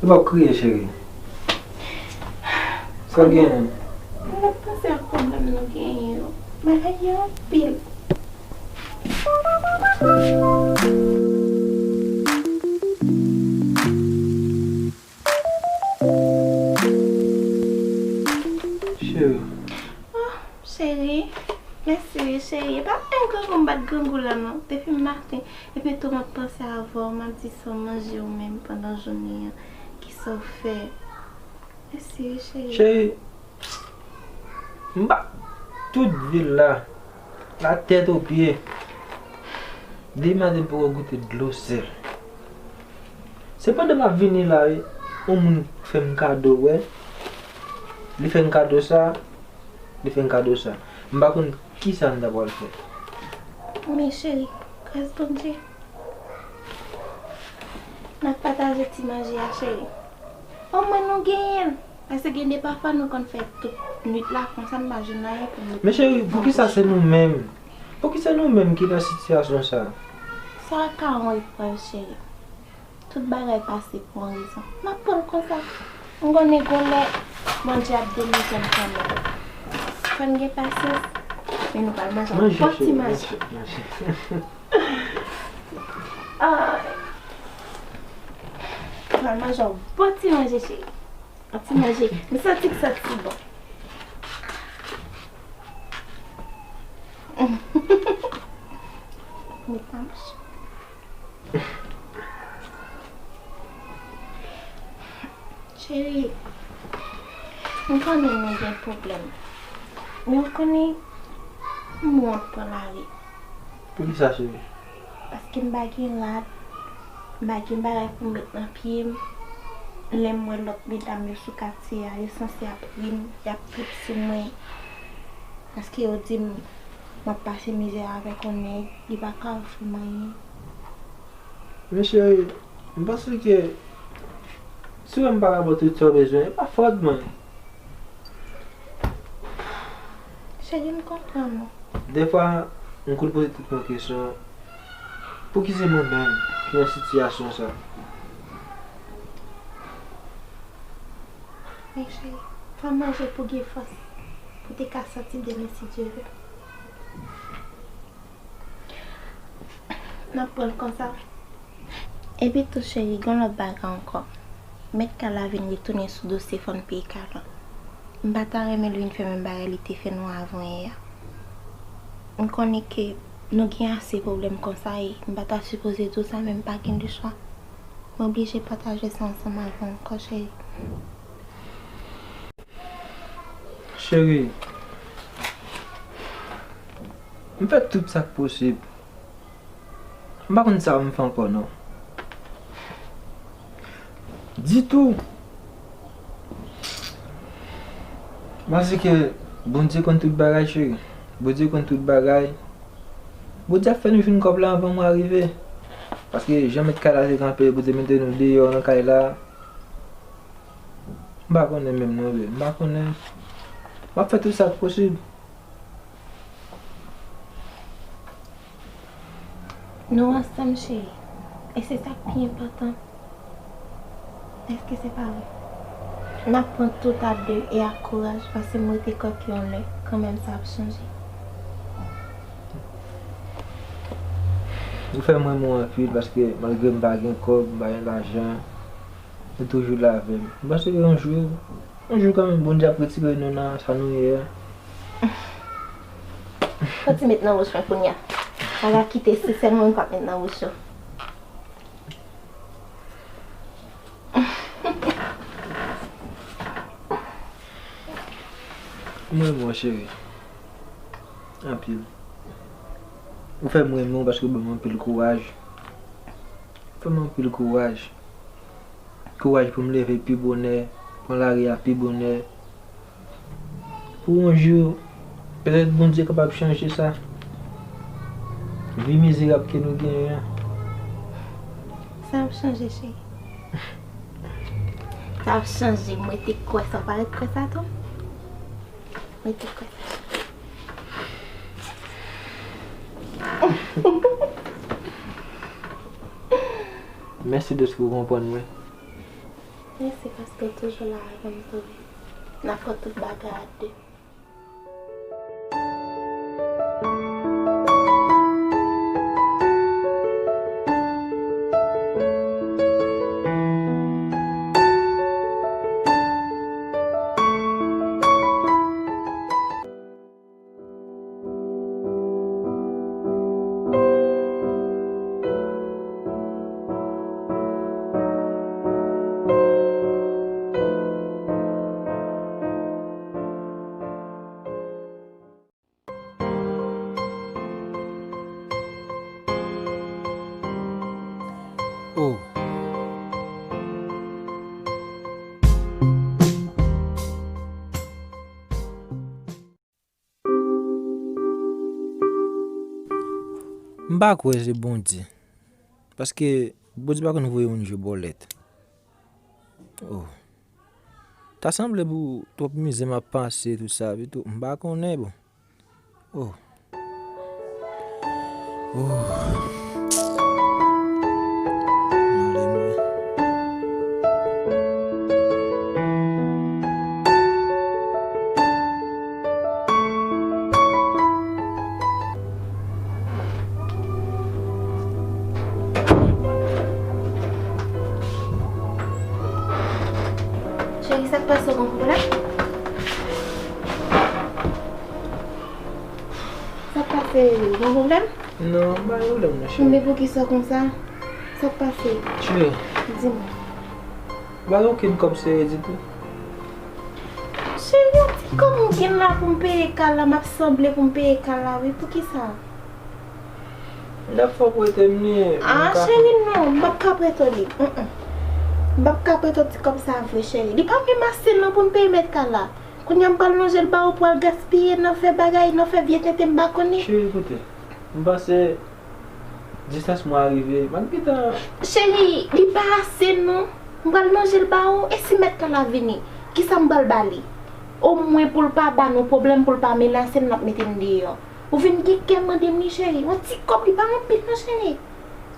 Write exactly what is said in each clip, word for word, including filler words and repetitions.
Ou p ap kriye, cheri. Sa w genyen? Mwen ap panse ak pwoblèm nou genyen yo. Bagay yo anpil. Cheri. Oh, cheri. Mèsi wi, cheri. E pa fè grangou m bat grangou la non. Depi maten, epi tou m ap panse avè w, m ap di sa w manje ou menm pandan jounen an. Kisa w fè? Mèsi wi, cheri. Cheri, m bat tout vil la, la tèt o pye. Depi maten m poko goute dlo sèl. Se pandan m ap vini la wi, yon moun fè m kado, wè. Li fè m kado sa, li fè m kado sa. M pa konn kisa m ta pral fè. Men cheri, gras Bondye. N ap pataje ti manje a, cheri. Omwen nou genyen l. Paske gen de pafwa nou konn fè tout nwit la konsa, n pa jwenn anyen pou nou. Men cheri, poukisa se nou menm? Poukisa nou menm ki nan sitiyasyon sa? Sa ka yon eprèv, cheri. Tout bagay pase pou yon rezon. N ap pran l konsa. M konnen gon lè Bondye ap delivre m kanmenm. Fò n gen pasyans. Men nou pral manje yon bon ti manje. Manje, cheri, manje, manje. Ah. Pral manje yon bon ti manje, cheri. Yon ti manje. M santi k santi bon. Met nan bouch. Cheri, m konnen nou gen pwoblèm. Men w konnen, m wont pran lari. Poukisa, cheri? Paske m pa gen rad, m pa gen bagay pou m met nan pye m. Lè m wè lòt medam yo sou katye a, yo sanse ap ri m, y ap trip sou mwen. Paske yo di m, m ap pase mizè avèk yon nèg, li pa ka ofri m anyen. Men cheri, m panse ke si w wè m pa ka ba w tout sa w bezwen, e pa fòt mwen. Cheri, m konprann ou. Dèfwa, m konn poze tèt mwen kesyon, pouki se mwen menm ki nan sitiyasyon sa? Men cheri, fò w manje pou gen fòs, pou w te ka sòti demen si Dye vle. N ap pran l konsa. Epi tou cheri, gen yon lòt bagay ankò. Mèt kay la vin retounen sou dosye fò n peye kay lan. M pa ta renmen l vin fè menm bagay li te fè nou avan yè a. M konnen ke nou gen ase pwoblèm konsa e m pa ta sipoze di w sa, men m pa gen lechwa. Mwen oblije pataje sa ansanm avè w ankò, cheri. Cheri, m fè tout sa k posib. M pa konn sa m fè ankò non. Ditou. Paske Bondye konn tout bagay, cheri. Bondye konn tout bagay. Bondye ap fè nou jwenn kòb la anvan mwa rive. Paske jan mèt kay la te kanpe, Bondye mete nou deyò nan kay la. M pa konnen menm non, bebe. M pa konnen. M ap fè tout sa k posib. Nou ansanm, cheri. E se sa k pi enpòtan. Èske se pa vre? N ap pran tout a de e ak kouraj, paske m rete kwè ke yon lè, kanmenm, sa ap chanje. Ou fè m renmen w anpil, paske malgre m pa gen kòb, m pa gen lajan, ou toujou la avè m. M panse ke yon jou, yon jou kanmenm, Bondye ap retire nou nan sa nou ye a. Fò ti met nan bouch mwen kounye a. Bagay kite si sèlman m p ap met nan bouch ou. M renmen w, cheri. Anpil. Ou fè m renmen w paske w ban m anpil kouraj. Ou fè m anpil kouraj. Kouraj pou m leve pi bonè, pran lari a pi bonè. Pou yon jou, petèt Bondye kapab chanje sa. Vi mizerab ke nou genyen an. Sa ap chanje, cheri. Sa ap chanje. Mwen te kwè sa. Ou pa ret kwè sa tou? Mèsi dèske w konprann mwen. Mèsi paske w toujou la avè m tou wi. N ap fè tout bagay a de. Oh. M pa kwè se Bondye. Paske Bondye pa konn voye moun jwe bòlèt. Oh. Ta sanble pou twòp mizè m ap pase tout sa, pito, m pa konnen, bon. Oh. Oh. Cheri, sa k pase, w gen pwoblèm? Sa k pase, w gen pwoblèm? Non, m pa gen pwoblèm non, cheri. Men poukisa w konsa? Sa k pase? Cheri. Di m. M pa gen okenn kòb sere ditou. Cheri, yon ti kòb m gen la pou m peye kay la, m ap sanble pou m peye kay la, wi. Poukisa? M t ap fè w prete m li. Ah, cheri, non, m p ap ka prete w li. Mm, mm. M p ap ka prete w ti kòb sa vre, cheri. Li pa menm ase non pou m peye mèt kay la. Kounye a m pral lonje l ba ou pou al gaspiye nan fè bagay, nan fè vye tenten m pa konnen. Cheri, koute. M panse distans mwen a rive, m ap gentan. Cheri, li pa ase non. M pral lonje l ba ou, e si mèt kay la vini, kisa m pral ba li? Omwen pou l pa ba nou pwoblèm, pou l pa menase n, l ap mete n deyò. Ou vin gen kè mande m li, cheri. Yon ti kòb li pa anpil non, cheri.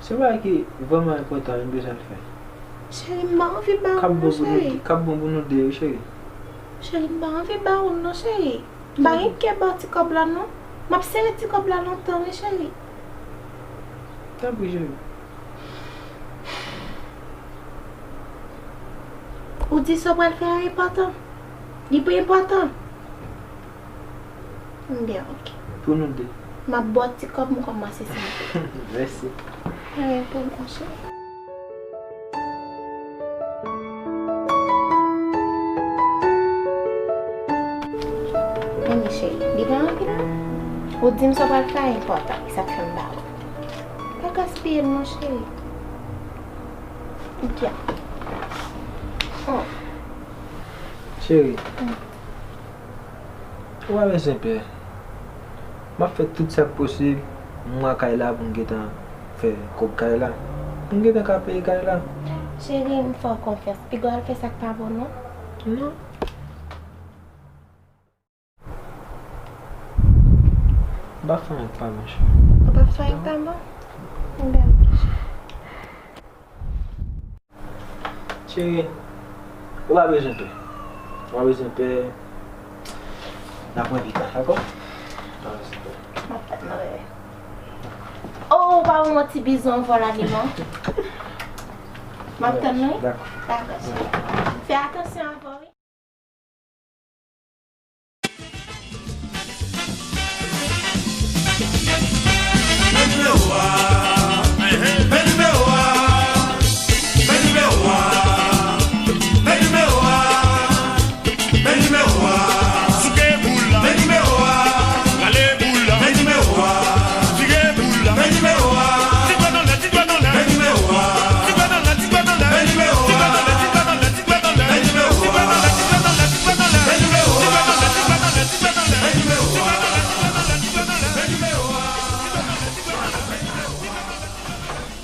Se yon bagay ki vrèman enpòtan, m bezwen l fè. Cheri, m pa anvi ba ou non, cheri. K ap bon pou nou de, k ap bon pou nou de, wi, cheri. Cheri, m pa anvi ba ou non, cheri. M pa gen kè ba w ti kòb la non. M ap sere ti kòb la lontan wi, cheri. Tanpri, cheri. Ou di sa w pral fè a enpòtan? Li pi enpòtan? Byen, ok. Pou nou de. M ap ba w ti kòb, m kòmanse santi. Mèsi. Anyen pou mwen, cheri. Anyen, cheri. Li pa anvi la. Ou di m sa w pral fè a enpòtan. E sa k fè m ba ou. Pa gaspiye l non, cheri. Byen. Oh. Cheri. Mm. Ou pa bezwen pè. M ap fè tout sa k posib, mwa kay la pou m gentan fè kòb kay la. Pou m gentan ka peye kay la. Cheri, m fè w konfyans. Piga w al fè sa k pa bon non. Non. M p ap fè anyen k pa bon, cheri. Ou p ap fè anyen k pa bon? Byen, ok, cheri. Cheri, ou pa bezwen pè. Ou pa bezwen pè. N ap wè pita, dakò? Ou pa bezwen pè. M ap tann nan, bebe. Oh, ou pa ban m yon ti bizou anvan w ale non. M ap tann nou, wi. Dakò. Dakò, cheri. Fè atansyon avè w, wi.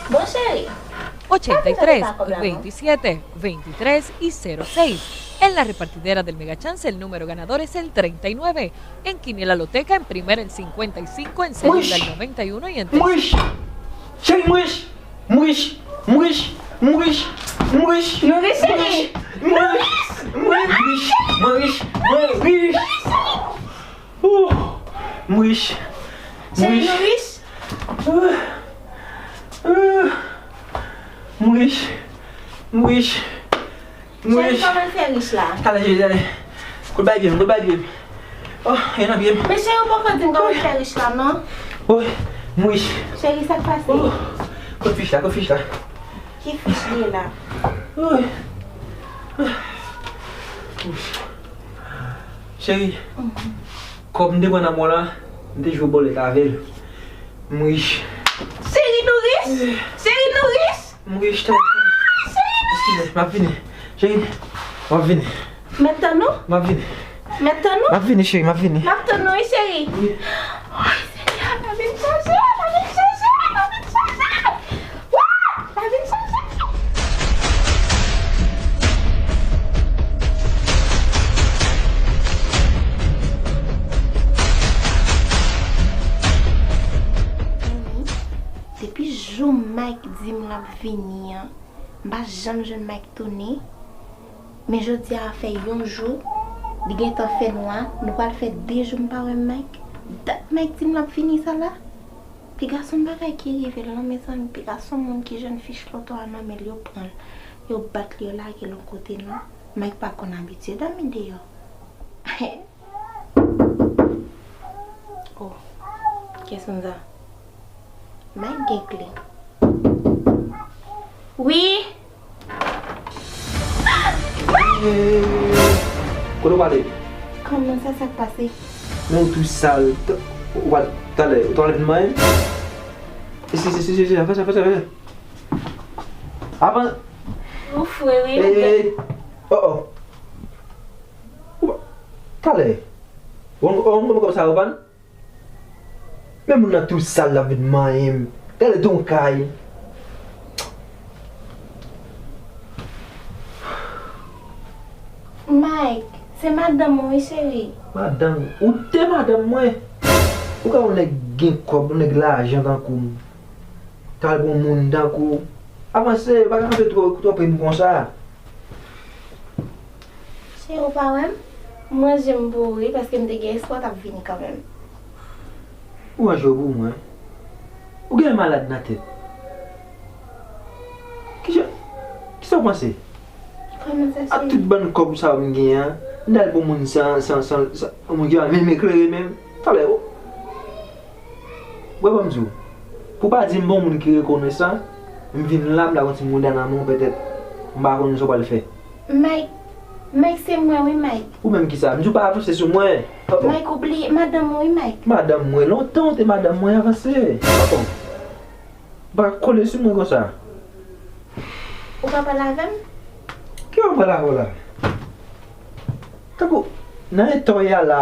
Bon, cheri. Ochenta y tres, veintisiete, veintitrés y cero seis. En la repartidera del Mega Chance, el número ganador es el treinta y nueve. En Quiniela Loteca, en primera, el cincuenta y cinco, en segunda, el noventa y uno y en tercera. Mouch! Cheri, mouch! Mouch! Mouch! Mouch! M rich! Nou rich, cheri! M rich! M rich! M rich! M rich! Mwen rich! Mwen rich! Ouh! M rich! M rich! Cheri, nou rich! Ah! Ah! M rich! M rich! M rich! Cheri, kòman fè rich la? Talè, cheri, talè. Kote bay pye m, kote bay pye m. Oh, e nan pye m. Men cheri, ou poko di m kòman fè rich la, non? Woy, m rich. Cheri, sa k pase? Oh, kote fich la, kote fich la? Ki fich li ye la? Woy. Cheri, kòb m te pran nan men w la, m te jwe bòlèt avè l. M rich. Cheri, nou rich? Cheri, nou rich? M rich, tande. Ah, cheri, nou rich! Eskize, m ap vini. Cheri, m ap vini. M ap tann ou? M ap vini. M ap tann ou? M ap vini, cheri, m ap vini. M ap tann ou, wi, cheri. Wi. Ay, Senyè, m ap vin chanje, m ap vin chanje, m ap vin chanje. Wouy! M ap vin chanje. Depi jou Mike di m l ap vini an, m pa janm jwenn Mike tounen. Men jodi a fè yon jou, li gentan fè nwa, nou pral fè de jou m pa wè Mike. Dat Mike di m l ap vini sa la. Piga se yon bagay ki rive l non, mezanmi. Piga se yon moun ki jwenn fich loto a nan men l, yo pran l, yo bat l, yo lage l yon kote non. Mike pa konn abitye dòmi deyò. Oh, kiyès moun sa? Mike gen kle. Wi. Kote w prale? Kòman sa, sa k pase? Men w tou sal. T-, w pral, talè, w pral vin manyen m? Eskize, eskize, eskize, avanse, avanse, avanse. Avan. Ou fre, wi. Ey, ey, ey. Oh, oh. Ou pa, talè. Ou, ou, ou, kòm sa, ou pa. Men moun nan tou sal, l ap vin manyen m. Gade don kay. Mike, se madanm ou wi, cheri. Madanm? Ou te madanm mwen? Ou ka yon nèg gen kòb, yon nèg lajan tankou m. T al pou moun tankou w. Avanse, pa kanpe twò, twò pre m konsa. Cheri, ou pa wè m? M ranje m pou ou wi, paske m te gen espwa w t ap vini kanmenm. Ou ranje w pou mwen? Ou gen malad nan tèt. Kisa, kisa w panse? Kòman sa, cheri? Ak tout bann kòb sa yo m gen an, m t al pou moun san, san, san, san, yon moun ki pa menm eklere menm. Talè, o. Wè, ban m di w, pou w pa di m bon moun ki rekonesan, m vin la, m ta konn ti mouda nan men w, petèt m pa konn sa w pral fè. Mike, Mike, se mwen wi, Mike. Ou menm kisa? M di w pa avanse sou mwen. Oh, oh. Mike, ou bliye madanm ou wi, Mike. Madanm mwen? Lontan w te madanm mwen, avanse. Oh, oh. Ou pa kole sou mwen konsa. Ou pa pale avè m? Ki w ap pale avè w la? Tankou, nan eta w ye a la,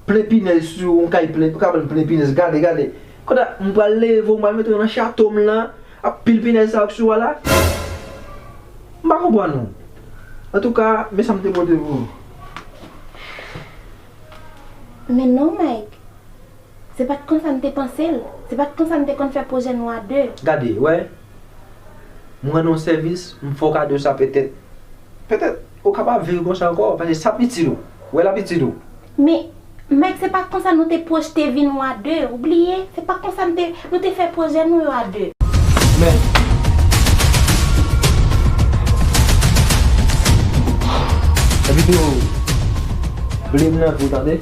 plen pinèz sou yon kay plen, ou ka pran plen pinèz, gade, gade. Kounye a, m pral leve w, m pral mete w nan chato m lan, ak pil pinèz sa yo k sou w la. M pa konprann ou. Antouka, men sa m te pote pou ou. Men non, Mike. Se pa t konsa n te panse l. Se pa t konsa n te konn fè pwojè nou a de. Gade, wè. M rann ou sèvis, m fè w kado sa petèt. Petèt, ou ka pa viv konsa ankò, paske sa pitit ou. Wè la pitit ou. Men, Mike, se pa t konsa nou te pwojte vi nou a de. Ou bliye? Se pa t konsa n te, nou te fè pwojè nou yo a de. Men. Epi tou, bliye m nan vi w, tande?